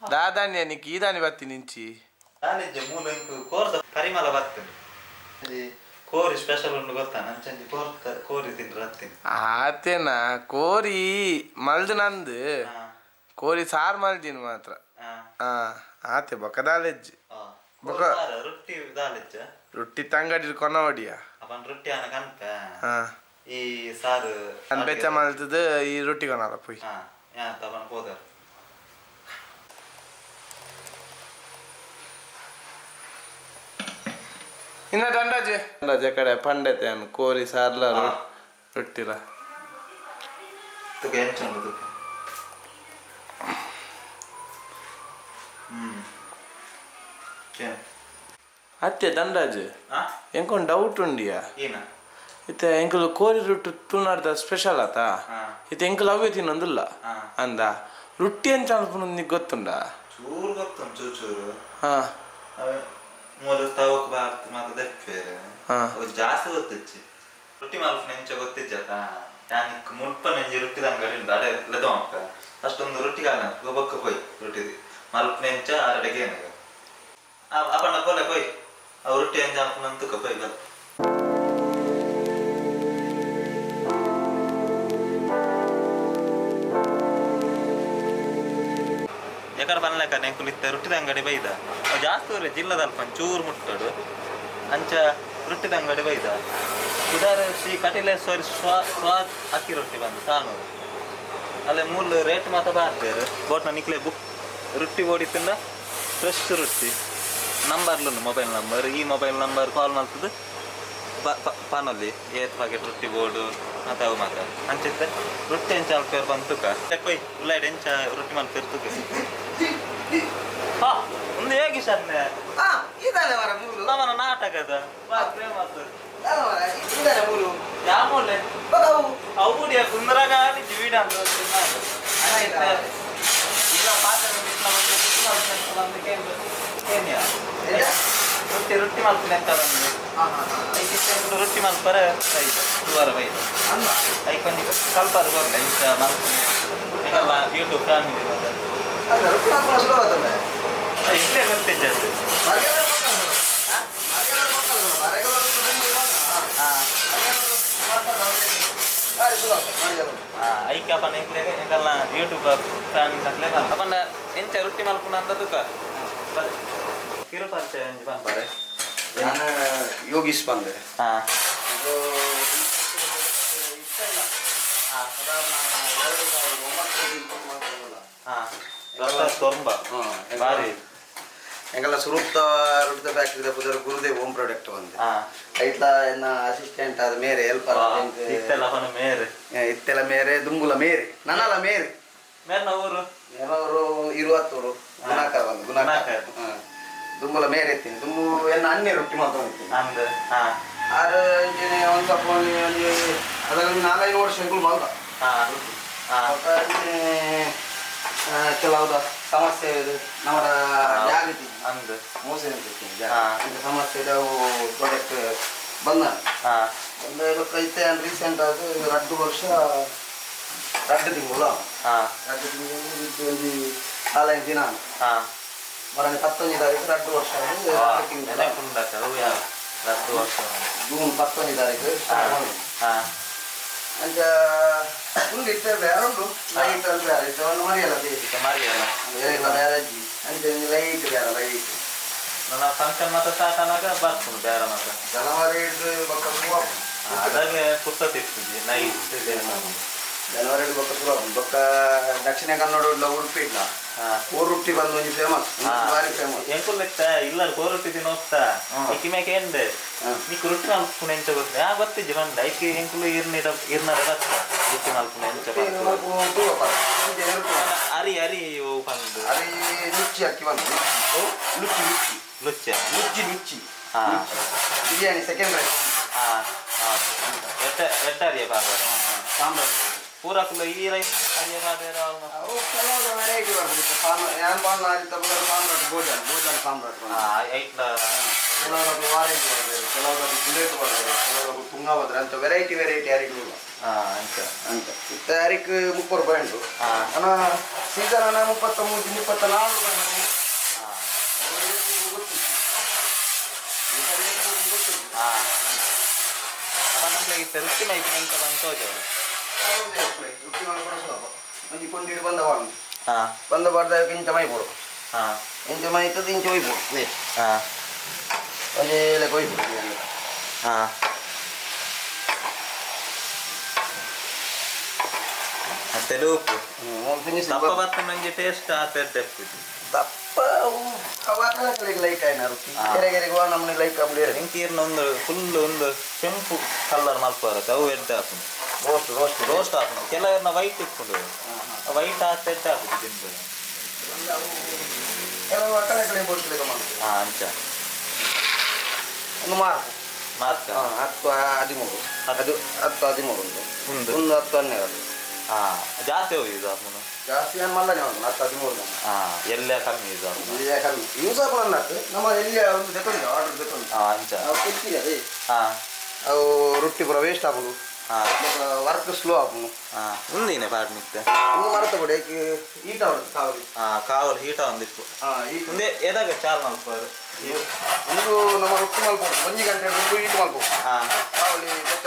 ದಾದಾನ್ಯ ನಿಕ್ ಈದಾನಿ ಬತ್ತಿ ನಿಂಚಿ ದಾನಿಜ್ಜೆ ಮೂಲ ಇಂಕ್ ಕೋರ್ದ ಪರಿಮಳ ಬರ್ತುಂಡು. ಒಂಜಿ ಕೋರಿ ಸ್ಪೆಷಲ್ ಉಂಡು ಗೊತ್ತಾ, ನಂಚಂಜಿ ಕೋರ್ತ ಕೋರಿ ತಿಂಡ್ರೆ ಅತ್ತಿನ. ಆತೇನ ಕೋರಿ ಮಲ್ದು ನಂದು ಕೋರಿ ಸಾರ್ ಮಲ್ದಿನ ಮಾತ್ರ. ಆತೆ ಬೊಕ ದಾಲೆಜ್ಜಿ. ಬೊಕ ರೊಟ್ಟಿ ದಾಲೆಜ್ಜ? ರೊಟ್ಟಿ ತಂಗಡಿ ಕೊನ ಹೊಡಿಯ. ಅವನ್ ರೊಟ್ಟಿ ಆನ ಕನ್ಪೆ. ಈ ಸಾರು ನಾನು ಬೆಚ್ಚ ಮಲ್ತದ ಈ ರೊಟ್ಟಿ ಕೊನಲ್ಲ ಪೋಯ್. ಯಾ ತವನ್ ಹೋದರ್. ಇನ್ನ ದಂಡಾಜೆ ದಂಡಾಜೆ ಕಡೆ ಪಂಡೆತೆ ಅನ್ ಕೋರಿ ಸಾರ್ಲ ರೊಟ್ಟಿಲ. ತುಕ ಎಂಚ ಉಂಡು ತುಕ. ಅತ್ತೆ ದಂಡಾಜು ಎಂಕೊಂದು ಡೌಟ್ ಉಂಡಿಯಾ? ಏನ? ಇತ್ತೆ ಎಂಕುಲು ಕೋರಿ ರೊಟ್ಟಿ ತುಳುನಾಡ್ದ ಸ್ಪೆಷಲ್ ಆತ. ಇತ್ತೆ ಎಂಕುಲು ಅವೇ ತಿನ್ನೊಂದಿಲ್ಲ ಅಂದ ರೊಟ್ಟಿ ಎಂಚ ಅನ್ಪುನ ನಿಕ್ ಗೊತ್ತುಂಡ? ಚೂರು ಗೊತ್ತುಂಡು, ಚೂರು ಚೂರು. ಅವೇ ಮೂಲ ತವಕ್ ಬಾರ್ತ್ ಮಾತ ದೆಪ್ಪೇರು. ಅವು ಜಾಸ್ತಿ ಗೊತ್ತಿಚ್ಚಿ ರೊಟ್ಟಿ ಮಲ್ಪುನ ಎಂಚ ಗೊತ್ತಿಜ್ಜತ. ಯಾನ್ ಇಕ್ ಮುಲ್ಪ ನಂಜಿ ರೊಟ್ಟಿದ ಅಂಗಡಿ ಉಂಡು, ಅಡೆ ಲೆದ ಮಲ್ಪ ಅಷ್ಟೊಂದು ರೊಟ್ಟಿ ಕಾಲ ಬೊಕ್ಕ ಪೋಯ್ ರೊಟ್ಟಿ ಮಲ್ಪುನ ಎಂಚ ಆರಡೆಗೆ ಏನಗ ಅಪಣ್ಣ ಪೋಲೆ ಪೋಯ್ ಅವು ರೊಟ್ಟಿ ಎಂಚ ಮಲ್ಪುನ ತುಕ ಪೋಯ್ ಬಲ್. ಎಕಡೆ ಪನ್ಲೆಕ ನೆಂಕುಲು ಇತ್ತೆ ರೊಟ್ಟಿದ ಅಂಗಡಿ ಬೈದ. ಅವು ಜಾಸ್ತಿ ಊರೆ ಜಿಲ್ಲದ ಅಲ್ಪ ಚೂರು ಮುಟ್ಟಡು ಅಂಚ ರೊಟ್ಟಿದ ಅಂಗಡಿ ಬೈದ. ಉದಾರ ಶ್ರೀ ಕಟಿಲೇಶ್ವರಿ ಸ್ವಾದ್ ಅಕ್ಕಿ ರೊಟ್ಟಿ ಬಂದು ಸಾನೂರು ಅಲ್ಲೇ ಮೂಲ ರೇಟ್ ಮಾತ ಬಾರ್ದೇರು ಬೋಟ್ನ ನಿಕ್ಲೆ ಬುಕ್ ರೊಟ್ಟಿ ಓಡಿತಿಂದ ಫ್ರೆಶ್ ರೊಟ್ಟಿ ನಂಬರ್ಲುಂಡು ಮೊಬೈಲ್ ನಂಬರ್. ಈ ಮೊಬೈಲ್ ನಂಬರ್ ಕಾಲ್ ಮಲ್ತದ್ದು ಪನೊಲಿ ಏತ್ ಪ್ಯಾಕೆಟ್ ರೊಟ್ಟಿ ಬೋಡು ಮತ್ತೆ ಅವು ಮಾತ. ಅಂಚಿತ್ತೆ ರೊಟ್ಟಿ ಎಂಚ ಮಲ್ಪೇರು ಬಂದು ತುಕ ಕೊಯ್ ಉಳ್ಳಾಯ್ಡ್ ಎಂಚ ರೊಟ್ಟಿ ಮಲ್ಪೇರು ತುಕ. ಹಾ ಒಂದು ಹೇಗೆ ಸನ್ನೆ ನಮ್ಮನ ನಾಟಕದ ಬಾ ಪ್ರೇಮ ಯಾಮೂಲೆ ಅವು ಕುಡಿಯ ಕುಂದ್ರಾಗ ಜೀವಿಡ ಅಂತ ಇಲ್ಲ ಪಾತ್ರೆ ರೊಟ್ಟಿ ರೊಟ್ಟಿ ಮಲ್ಪುನ ಎಂತ ಬಂದು ಐಕಿತ್ತೆ ರೊಟ್ಟಿ ಮಲ್ಪರ ಬೈದ ಸುವಾರ ಬೈದ ಐಕ್ ಒಂಜಿ ಕಲ್ಪರ ಬರಲ್ಲ ಇಂಚ ಮಲ್ಪುನೆ ಎಂಕಲ್ಲ ಯೂಟ್ಯೂಬ್ ಫ್ಯಾಮಿಲಿ ಇಲ್ಲೇ ಗೊತ್ತಿಜ್ಜದು. ಐಕ್ ಅಪನ ಎಂಕ್ಲೆ ಎಂಕಲ್ಲ ಯೂಟ್ಯೂಬ್ ಫ್ಯಾಮಿಲಿ ಅಕ್ಲೆ ಅಪನ ಎಂಚ ರೊಟ್ಟಿ ಮಲ್ಪುನ ಅಂತ ತುಕ ಕಿರು ಪರಿಚಯ ಒಂಜಿ ಪನ್ಪರೆ. ನಾನು ಯೋಗೀಶ್ ಬಂದೆ. ಇದು 2009. ತೊಂಬ ಬಾರಿ ಎಂಗೆಲ್ಲ ಸುರೂಪ್ತ ರೊಟ್ಟಿದ ಫ್ಯಾಕ್ಟ್ರಿದ ಪುದರ್ ಗುರುದೇವ್ ಹೋಮ್ ಪ್ರಾಡಕ್ಟ್ ಬಂದೆ. ಐಟ್ಲ ಎನ್ನ ಅಸಿಸ್ಟೆಂಟ್ ಆದ ಮೇರೆ ಹೆಲ್ಪರ್. ಇತ್ತೆಲ್ಲ ಅಪನ ಮೇರೆ. ಇತ್ತೆಲ್ಲ ಮೇರೆ ದುಂಬುಲ ಮೇರೆ ನನ್ನಲ್ಲ ಮೇರೆ. ಮೇರ್ನ ಊರು? ಮೇನವರು ಇರುವತ್ತೂರು ಗುಣಾಕರ್ ಬಂದು ಗುಣಾಕರ್. ದುಂಬುಲ ಮೇರೆ ಇತ್ತೀನಿ ದುಂಬು ಎನ್ನ ಅನ್ನೆ ರೊಟ್ಟಿ ಮಾತ್ರ ಇತ್ತೀನಿ. ಅಂದ್ ಆರು ಇಂಚಿನ ಒಂದು ಸ್ವಲ್ಪ ಒಂಜಿ ಒಂಜಿ ಅದರಲ್ಲಿ 4-5 ವರ್ಷ ಎಂಕುಲು ಮಲ್ದ. ಬೊಕ್ಕ ಇಂಚನೆ, ಕೆಲವುದ ಸಮಸ್ಯೆ ಇದು ನಮ್ಮ ಜಾಗೃತಿ ಅಂದ್ ಮೋಸ ಇಂಥ ಸಮಸ್ಯೆ ಅವು ಪ್ರಾಡಕ್ಟ್ ಬಂದ ಬಂದ ಬೊಕ್ಕ ಇತ್ತೆ ರೀಸೆಂಟ್ ಆದ್ 2 ವರ್ಷ 2 ತಿಂಗಳು 2 ತಿಂಗಳು ಇದು ಒಂಜಿ 4-5 ದಿನ ಮರನೆ 19 ತಾರೀಕು 2 ವರ್ಷ ಆದ್ 2 ತಿಂಗಳು. ನೆನಪುಂಡಕ್ಕ ಅವು ಯಾವ 2 ವರ್ಷ? ಜೂನ್ 19 ತಾರೀಕು ಸ್ಟಾರ್ಟ್ ಮಾಡಿದ್ದು. ಅಂಚ ಉಂಡು ಇತ್ತೆ ಬೇರೆ ಉಂಡು ಲೈಟ್ ಅಲ್ಲಿ ಬೇರೆ ಇತ್ತೆ ಒಂದು ಮರಿಯಲ್ಲ ಇತ್ತೆ ಮರಿಯಲ್ಲ. ಇಲ್ಲ ಬೇರೆ ಅಜ್ಜಿ ಅಂಚ ಲೈಟ್ ಬೇರೆ ಲೈಟ್. ನನ್ನ ಫಂಕ್ಷನ್ ಮಾತ್ರ ಸ್ಟಾರ್ಟ್ ಆನಾಗ ಬರ್ತುಂಡು ಬೇರೆ ಮಾತ್ರ. ಜನವರಿ ಹಿಡ್ದು ಬೊಕ್ಕ ಶುರು ಆಪುಂಡು. ಅದಾಗೆ ಪುಸ್ತಕ ಇರ್ತದೆ ನೈಟ್. ಜನವರಿ ಹಿಡ್ದು ಬೊಕ್ಕ ಶುರು ಆಪುಂಡು. ಬೊಕ್ಕ ದಕ್ಷಿಣ ಕನ್ನಡ ಉಡ್ಲ ಉಡುಪಿ ಇಲ್ಲ ಕೋರುಟ್ಟಿ ಬಂದು ಒಂಜಿ ಫೇಮಸ್, ಬಾರಿ ಫೇಮಸ್. ಎಂಕುಲು ಇತ್ತ ಇಲ್ಲ ಕೋರೊಟ್ಟಿ ತಿನ್ನೋಗ್ತಾ ಐಕಿ ಮೇಕೆ ಎಂದೆ ನಿಕ್ ರೊಟ್ಟಿ ಮಲ್ಪುನ ಎಂಚ ಗೊತ್ತ? ಯಾ ಗೊತ್ತಿಜ್ಜಿ ಬಂದ ಐಕಿ ಎಂಕುಲು ಇರ್ನಿಡ ಇರ್ನಡ ಬತ್ತ ರೊಟ್ಟಿ ಮಲ್ಪುನ ಎಂಚ ಅರಿ ಅರಿ ಓ ಪಂದು ಅರಿ ನುಚ್ಚಿ ಅಕ್ಕಿ ಬಂದು ನುಚ್ಚಿ ನುಚ್ಚಿ ಲುಚ್ಚ ನುಚ್ಚಿ ನುಚ್ಚಿ ಬಿರಿಯಾನಿ ಸೆಕೆಂಡ್ ರೈಸ್. ಎಟ್ಟ ಎಟ್ಟ ಅರಿಯ ಪಾದ ಸಾಂಬಾರ್ ಪೂರ ಕುಲ್ಲ ಈ ರೈಸ್ ಅರಿಯ ಪಾದ. ಅವು ಕೆಲವು ವೆರೈಟಿ ಬರ್ತದೆ. ಸಾಂಬಾರ್ ಯಾನ್ ಪಾನ್ ಆರಿ ತಗೊಂಡ್ರೆ ಸಾಮ್ರಾಟ್ ಭೋಜನ್ ಭೋಜನ್ ಸಾಮ್ರಾಟ್. ಐಟ್ಲ ಕೆಲವರು ಆರೆಂಜ್ ಮಾಡ್ತಾರೆ, ಕೆಲವರು ಬುಲೆಟ್ ಮಾಡ್ತಾರೆ, ಕೆಲವರು ತುಂಗಭದ್ರ ಅಂತ ವೆರೈಟಿ ವೆರೈಟಿ ಅರಿಗಳು ಉಲ್ಲ. ಅಂಚ ಅಂತ ಇತ್ತೆ ಅರಿಕ್ 30 ರೂಪಾಯಿ ಉಂಟು. ಅನ ಸೀಸನ್ ಅನ್ನ 33, 24 ರೂಪಾಯಿ. ಅಪ್ಪ ನಮ್ಗೆ ಇತ್ತೆ ರುಚಿ ಮೈಪು ಎಂತ ಬಂತ ಹೋಜವರು. ರುಟ್ಟಿ ಮಾಡ್ಕೊಡ ಸುಲಭ. ಒಂಜಿ ಕೊಂಡಿಡು ಬಂದ ವಾಂಗ್ ಬಂದ ಬಾರ್ದ ಇಂಚ ಮೈಪೊಡು. ಇಂಚ ಮೈತದ ಇಂಚ ಒಯ್ಪೊಡು. ಒಂಜಿ ಲೆಕ್ಕ ಒಯ್ಪೊಡು. ಮತ್ತೆ ಉಪ್ಪು ಫಿನಿಶ್. ದಪ್ಪ ಬತ್ತ ನಂಗೆ ಟೇಸ್ಟ್ ಆತ ಎಡ್ಡೆ. ದಪ್ಪ ಅವಾಕಲಕಲಿಗೆ ಲೈಕ್ ಆಯ್ನ ರುಟ್ಟಿ. ಕೆರೆ ಕೆರೆಗೆ ನಮ್ಮನೆ ಲೈಕ್ ಆಪುಂಡು. ಇಂಕೀರ್ನ ಒಂದು ಫುಲ್ ಒಂದು ಕೆಂಪು ಕಲರ್ ಮಲ್ಪರತ್ತೆ, ಅವು ಎಡ್ಡೆ ಆಪುಂಡು. Roast roast. ರೋಸ್ಟ್ ಆಪುಂಡು. ಕೆಲವರ್ನ ವೈಟ್ ಇಪ್ಪುಂಡು, ವೈಟ್ ಆತ ಎಡ್ಡೆ ಆಪುಂಡು ತಿಂದು. ಕೆಲವು ಅಕಲಕಲೆ ಬೋಟ್ಲಿಗೆ ಮಾಡ್ತೀವಿ. ಅಂಚ. ಒಂದು ಮಾರ್ಕ್. ಮಾರ್ಕ. 10 13, ಅದು 10 13 ಉಂಟು. ಉಂದು. ಒಂದು 10 12. ಜಾಸ್ತಿ ಹೋಗಿ ಯೂಸ್ ಆಪುಂಡು. ಜಾಸ್ತಿ ಏನು ಮಲ್ಲನೆ ಉಂಟು, 10 13 ನಾನು. ಎಲ್ಲ ಕಮ್ಮಿ ಯೂಸ್ ಆಪುಂಡು. ಇಲ್ಲಿ ಕಮ್ಮಿ ಯೂಸ್ ಆಪುಂಡು ಅನ್ನತ್ತು. ನಮ್ಮ ಎಲ್ಲಿ ಒಂದು ದೆತ್ತೊಂದು ಆರ್ಡರ್ ದೆತ್ತೊಂದು. ಅಂಚ. ಅವು ತಿಂತೀರಿ ಅದೇ. ಅವು ರೊಟ್ಟಿ ಪೂರ ವೇಸ್ಟ್ ಆಪುಂಡು. ವರ್ಕ್ ಸ್ಲೋ ಆಪುಂಡು. ಉಂದಿನ ಪಾಡ್ ಮಿತ್ತ. ಒಂದು ಮರತ ಕೊಡಿ ಈಟ್ ಆವಡು ಕಾವಲಿ. ಕಾವಲು ಹೀಟ ಒಂದಿಪ್ಪು. ಈಟ್. ಉಂದೆ ಎದಾಗ ಚಾರ್ ಮಲ್ಪರು? ಒಂದು ನಮ್ಮ ರೊಟ್ಟಿ ಮಲ್ಪೊಡು 1 ಗಂಟೆ ದುಂಬು ಈಟ್ ಮಲ್ಪೊಡು. ಕಾವಲಿ ಬೆಚ್ಚ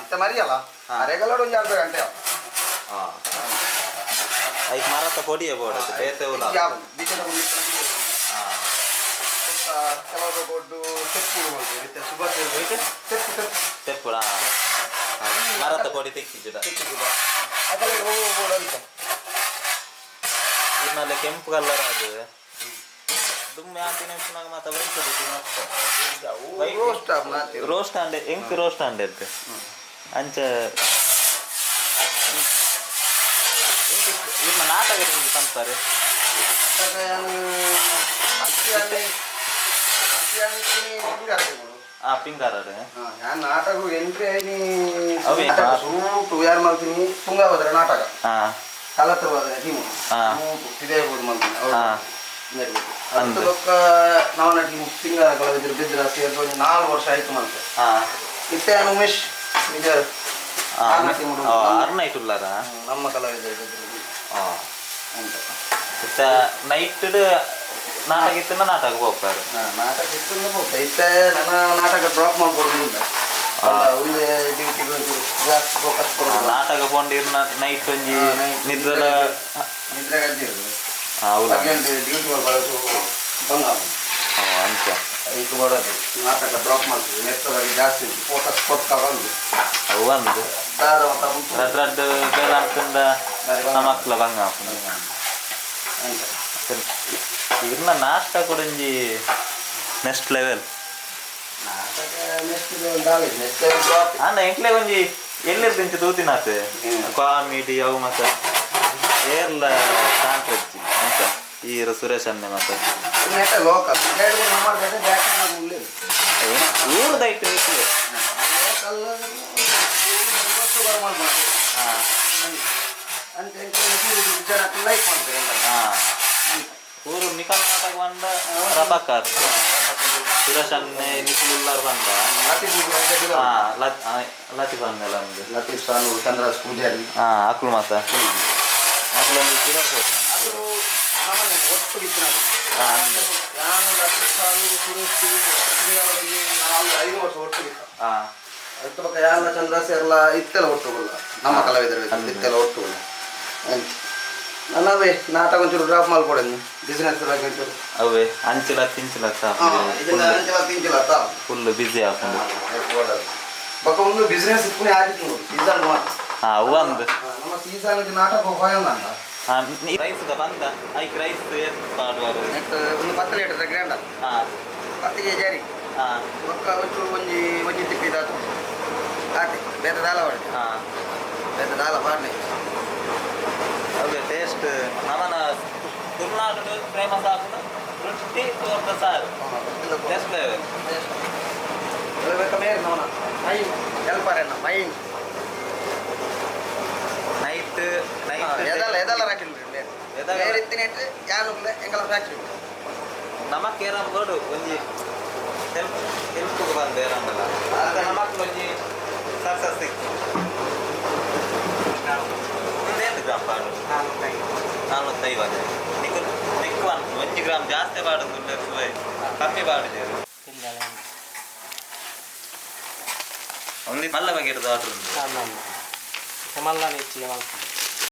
ಇತ್ತೆ ಮರಿಯಲ್ಲ ಅರೆಗಲ್ಲಡು ಒಂಜಿ ಅರ್ಧ ಗಂಟೆ. ಐಕ್ ಮರತ ಪೊಡಿಯೇ ಬೋಡದು ಬೇತೆ ಉಲ್ಲ. ಆಪುಂಡು ಬೀಜದ ಒಂದು ಕೆಲವರು ಕೊಡ್ಡು ತೆಪ್ಪು ಮಲ್ಪುವೆರ್. ಇತ್ತೆ ಸುಭಾಷ್ ತೆಪ್ಪು ತೆಪ್ಪು. ತೆಪ್ಪುಡ ಮರತ ಪೊಡಿ ತೆಕ್ಕಿದ್ದ. ತೆಕ್ಕಿದ್ದ ಅದರಲ್ಲಿ ಹೋಗು ಬೋಡು ಅಂತ. ಇನ್ನಲ್ಲ ಕೆಂಪು ಕಲರ್ ಅದು ದುಮ್ಮೆ ಆಂಟಿನ ಉಪ್ಪುನಾಗ ಮಾತ ವೈಟ್. ರೋಸ್ಟ್ ಆಪುಂಡು ಆತೆ. ರೋಸ್ಟ್ ಅಂಡೆ ಎಂಕ್ ರೋಸ್ಟ್ ಅಂಡೆ ಇತ್ತು ಅಂಚ ಇರ್ನ ನಾಟಕ ನಿಮ್ಗೆ ಸಂತಾರೆ. ನಾಟಕ ಏನು ಅತ್ಯಾನೆ ಅತ್ಯಾನೆ ಸಿಂಗಾರ ತಿಂಗಳು. ಪಿಂಗಾರರು. ಯಾನ್ ನಾಟಕ ಎಂಟ್ರಿ ಆಯ್ನಿ. ಅವೇ? ಸೂಟು ಯಾರು ಮಲ್ತೀನಿ ತುಂಗಭದ್ರ ನಾಟಕ. ಕಲತವಾದ ಟೀಮು. ಸೂಟು ಇದೇ ಬೋರ್ಡ್ ಮಲ್ತೀನಿ ಅವ್ರು. ಅಂದ್. ಅತ್ತು ಬೊಕ್ಕ ನವನ ಟೀಮ್ ಸಿಂಗಾರ ಕಲಾವಿದರು ಬಿದ್ರ ಸೇರ್ದು ಒಂಜಿ 4 ವರ್ಷ ಆಯ್ತು ಮಲ್ತೆ. ಇತ್ತೆ ಯಾನ್ ಉಮೇಶ್ ನಿಜ ಆರ್ನ ಟೀಮ್ ಉಂಟು. ಅರ್ನೈಟ್ ಉಲ್ಲಾರ. ನಮ್ಮ ಕಲಾವಿದರು ಬಿದ್ರು ಅಂತ. ಇತ್ತ ನೈಟ್ ನಾಟಕ ಇತ್ತಿನ ನಾಟಕ ಹೋಗ್ತಾರೆ. ನಾಟಕ ಇತ್ತು ಪೋತ. ಇತ್ತೆ ನನ್ನ ನಾಟಕ ಡ್ರಾಪ್ ಮಾಡ್ಕೊಡೋದು ಉಂಟು ಅಲ್ಲ, ಒಂದೇ ಡ್ಯೂಟಿಗೆ ಒಂಚೂರು ಜಾಸ್ತಿ ಫೋಕಸ್ ಕೊಡೋದು. ನಾಟಕ ಪೋಂಡು ಇರ್ನ ನೈಟ್ ಒಂಜಿ ನಿದ್ರೆಲ. ನಿದ್ರೆ ಗಜ್ಜೆ ಇರೋದು. ಹೌದಾ? ಡ್ಯೂಟಿ ಬಳಸು ಬಂಗ. ಅಂಚ. ಇದು ಬರೋದು ನಾಟಕ ಡ್ರಾಪ್ ಮಾಡ್ತೀವಿ ನೆತ್ತದಾಗಿ ಜಾಸ್ತಿ ಫೋಕಸ್ ಕೊಡ್ತಾ ಬಂದು. ಅವು ಒಂದು ದಾರ ಮತ್ತ ಉಂಟು. ರಡ್ ರಡ್ ಬೇಲ ಅಂತಂದ ನಮಕ್ಲ ಬಂಗ ಆಪುಂಡು. ಅಂತ. ಇರ್ನ ನಾಟಕ ಕೂಡ ಒಂಜಿ ನೆಕ್ಸ್ಟ್ ಲೆವೆಲ್. ನಾಟಕ ನೆಕ್ಸ್ಟ್ ನೆಕ್ಸ್ಟ್ ಡ್ರಾಪ್. ಅಣ್ಣ ಎಂಕ್ಲೆ ಒಂಜಿ ಎಲ್ಲಿರ್ದಿಂಚ ತೂತಿನಾತೆ. ಕಾಮಿಡಿ ಅವು ಮತ್ತ ಏರ್ಲ ಕಾಂಟ್ರಜ್ಜಿ ಅಂತ ಈರ ಸುರೇಶ್ ಅಣ್ಣೆ ಮತ್ತ. ನೆಟ್ಟ ಲೋಕಲ್ ನಮ್ಮ ಬ್ಯಾಕ್ ಉಳ್ಳಿಲ್ಲ. ಊರ್ದೈಟ್ ಇಟ್ಲೆ. ಲೋಕಲ್ ಬರ ಮಾಡ್ಬಾರ್ದು ಅಂತ ಜನ ಲೈಕ್ ಮಾಡ್ತಾರೆ. ಊರು ನಿಕಲ್ ನಾಟಕ ಬಂದ ರಬಕ ಸುರೇಶ್ ಅಣ್ಣೆ ನಿಖಿಲ್ ಬಂದ. ಲತೀಫ್. ಲತೀಫ್ ಅನ್ನೆಲ್ಲ ಒಂದು. ಲತೀಫ್ ಸಾನೂರು, ಚಂದ್ರಾಜ್ ಪೂಜಾರಿ. ಅಕ್ಲು ಮಾತ ಅಕ್ಲು ಒಂದು ಪಿರರ್ ಹೋತು. ಅದು ನಮ್ಮನೆ ಒಟ್ಟು ಬಿತ್ತಿನದು. ಅಂದ್. ನಾನು ಲತೀಫ್ ಸಾನೂರು ಸುರೇಶ್ ಸಿಂಗಾರದಲ್ಲಿ 4 5 ವರ್ಷ ಒಟ್ಟು ಬಿತ್ತ. ಅದಕ್ಕೆ ಪಕ್ಕ ಯಾನ ಚಂದ್ರಾಸ್ ಎಲ್ಲ ಇತ್ತೆಲ್ಲ ಒಟ್ಟುಗುಲ್ಲ ನಮ್ಮ ಕಲಾವಿದರು ಇತ್ತೆಲ್ಲ ಒಟ್ಟುಗುಲ್ಲ. ನನ್ನವೇ ನಾಟಕ ಒಂಚೂರು ಡ್ರಾಪ್ ಮಾಡ್ಕೊಡೋದು ಬಿಸ್ನೆಸ್ ಬಗ್ಗೆ ಒಂಚೂರು. ಅವೇ ಅಂಚಿಲ ತಿಂಚಿಲ. ಇದನ್ನ ಅಂಚಿಲ ತಿಂಚಿಲ ತಾ. ಫುಲ್ ಬಿಸಿ ಆಪುಂಡು. ಬೊಕ್ಕ ಒಂದು ಬಿಸ್ನೆಸ್ ಇಪ್ಪುನೆ ಆಗಿತ್ತು ನೋಡು ಸೀಸನ್ ಮಾತ್ರ. ಅವು ಅಂದ್. ನಮ್ಮ ಸೀಸನ್ ನಾಟಕ ಹೋಯಂದ. ರೈಸ್ ಬಂದ ಐಕ್ ರೈಸ್ ಏತ್ ಪಾಡುವರು? ಒಂದು 10 ಲೀಟರ್ ಗ್ರ್ಯಾಂಡ್. 10 ಕೆಜಿ ಅರಿ. ಬೊಕ್ಕ ಒಂಚೂರು ಒಂಜಿ ಒಂಜಿ ತಿಪ್ಪಿದಾತು ಆತೆ ಬೇತೆ ದಾಲ ಪಾಡ್ಲೆ. ಬೇತೆ ದಾಲ ಪಾಡ್ಲೆ. ಅವೇ ಟೇಸ್ಟ್ ನಮನ ತುಳುನಾಡು ಫೇಮಸ್ ಆಪುನ ರೊಟ್ಟಿ ತೋರ್ದ ಸಾರು ಟೇಸ್ಟ್ ಲೆವೆಲ್. ಮೇರ್ ನಮನ ಮೈನ್ ಹೆಲ್ಪರ್ ಎನ್ನ ಮೈನ್. ನೈಟ್ ನೈಟ್ ಎದಲ್ಲ ಎದಲ್ಲ ರಾಕಿಲ್ಲ ಮೇರ್. ಎದಲ್ಲ? ಮೇರ್ ಇತ್ತಿನೆಟ್ ಯಾನು ಎಂಕಲ ಫ್ಯಾಕ್ಟ್ರಿ. ನಮಕ್ ಏರಂ ಬೋಡು ಒಂಜಿ ಹೆಲ್ಪ್ ಹೆಲ್ಪ್ ಬಂದೆ ಏರಂಡಲ ಆಗ ನಮಕ್ ಒಂಜಿ ಸಕ್ಸಸ್ ಸಿಕ್ಕು. ಒಂದು ಗ್ರಾಮ್ ಪಾಡು? 450. ನಿಕ್ಕು ನಿಕ್ಕು ಅನ್ಪು 1 ಗ್ರಾಮ್ ಜಾಸ್ತಿ ಪಾಡೊಂದು ಕಮ್ಮಿ ಪಾಡುಜೇರು. ಒಂದು ಮಲ್ಲ ಬಗೆದ ಆರ್ಡರ್ ಉಂಟು. ಮಲ್ಲ ಹೆಚ್ಚಿಗೆ ಮಾಡ್ತೀನಿ.